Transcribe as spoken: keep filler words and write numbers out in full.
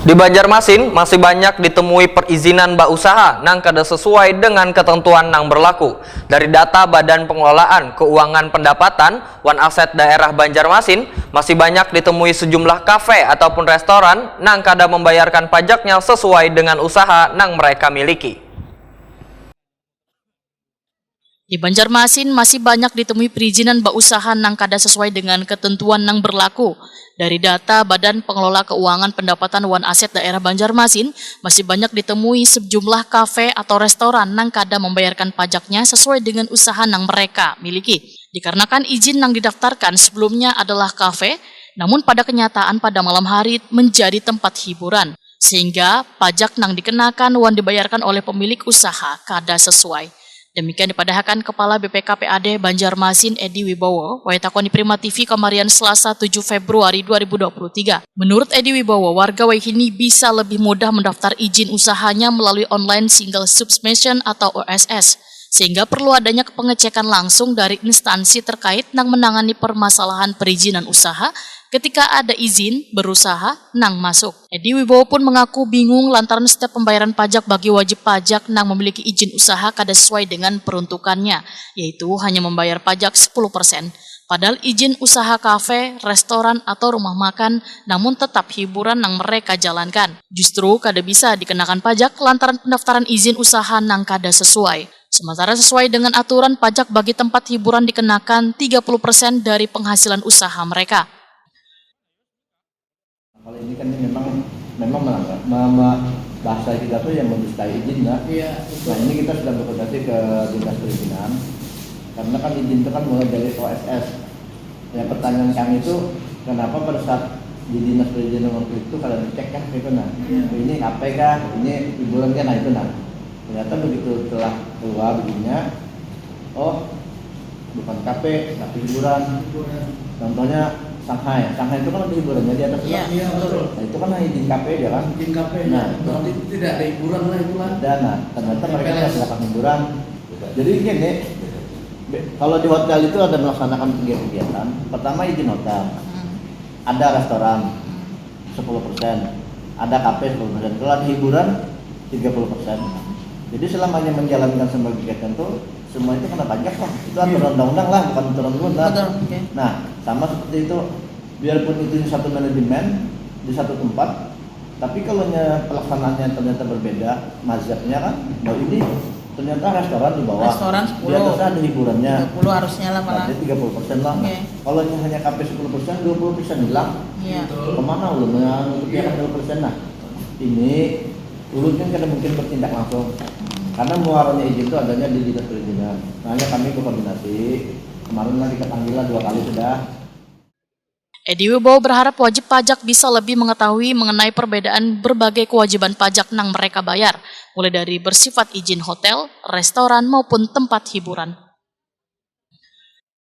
Di Banjarmasin masih banyak ditemui perizinan bausaha nang kada sesuai dengan ketentuan nang berlaku. Dari data Badan Pengelolaan Keuangan Pendapatan wan Aset Daerah Banjarmasin, masih banyak ditemui sejumlah kafe ataupun restoran nang kada membayarkan pajaknya sesuai dengan usaha nang mereka miliki. Di Banjarmasin masih banyak ditemui perizinan bausaha nang kada sesuai dengan ketentuan nang berlaku. Dari data Badan Pengelola Keuangan Pendapatan wan Aset Daerah Banjarmasin, masih banyak ditemui sejumlah kafe atau restoran nang kada membayarkan pajaknya sesuai dengan usaha nang mereka miliki. Dikarenakan izin nang didaftarkan sebelumnya adalah kafe, namun pada kenyataan pada malam hari menjadi tempat hiburan, sehingga pajak nang dikenakan wan dibayarkan oleh pemilik usaha kada sesuai. Demikian dipadahakan Kepala B P K P A D Banjarmasin Edi Wibowo, wayah takoni Prima T V kamarian Selasa tujuh Februari dua ribu dua puluh tiga. Menurut Edi Wibowo, warga wayahini bisa lebih mudah mendaftar izin usahanya melalui online single submission atau O S S, sehingga perlu adanya pengecekan langsung dari instansi terkait nang menangani permasalahan perizinan usaha ketika ada izin berusaha nang masuk. Edi Wibowo pun mengaku bingung lantaran setiap pembayaran pajak bagi wajib pajak nang memiliki izin usaha kada sesuai dengan peruntukannya, yaitu hanya membayar pajak sepuluh persen. Padahal izin usaha kafe, restoran, atau rumah makan, namun tetap hiburan nang mereka jalankan. Justru kada bisa dikenakan pajak lantaran pendaftaran izin usaha nang kada sesuai. Sementara sesuai dengan aturan, pajak bagi tempat hiburan dikenakan tiga puluh persen dari penghasilan usaha mereka. Kalau ini kan ini memang memang melanggar, me- me- bahasa kita tuh yang mendustai izin lah. Iya, Nah betul. ini kita sudah berkoordinasi ke dinas perizinan karena kan izin itu kan mulai dari O S S. Ya pertanyaan kami itu kenapa pada saat di dinas perizinan waktu itu kalian cek kan itu nah Iya. ini kafe kah, ini hiburan kah, nah itu nah ternyata begitu telah keluar izinnya, oh bukan kafe tapi hiburan. Hiburan. Contohnya Shanghai, Shanghai itu kan ada hiburannya di atas Iya. kan? Iya, betul. Nah itu kan hanya izin kafe dia kan. Izin kafe. Nah, Berarti tidak ada hiburan lah itulah. Ada, nah ternyata mereka Peles. melaksanakan hiburan. Jadi gini, be- kalau di hotel itu ada melaksanakan kegiatan-kegiatan. Pertama izin hotel, Hmm. ada restoran Hmm. sepuluh persen, ada kafe sepuluh persen, kalau ada hiburan tiga puluh persen. Jadi selamanya menjalankan semua kegiatan tuh semua itu kena pajak lah. Itu aturan undang-undang lah, bukan aturan ulun lah. Betul, oke. Nah, sama seperti itu, biarpun itu satu manajemen di satu tempat, tapi kalau nya pelaksanaannya ternyata berbeda mazhabnya kan, bahwa ini ternyata restoran di bawah, Restoran di sepuluh. Atasnya ada hiburannya, Tiga puluh harusnya lah malah. Berarti tiga puluh persen lah. Oke. Kalau nya hanya kafe sepuluh persen, dua puluh persen hilang, Iya. Betul. Kemana ulun yang Iya. dua puluh persen nah? Ini ulun kan kada mungkin bertindak langsung karena muaranya izin itu adanya di dinas perizinan. Nah, hanya kami berkoordinasi. Kemarin lah kita panggil lah dua kali sudah. Edi Wibowo berharap wajib pajak bisa lebih mengetahui mengenai perbedaan berbagai kewajiban pajak nang mereka bayar, mulai dari bersifat izin hotel, restoran, maupun tempat hiburan.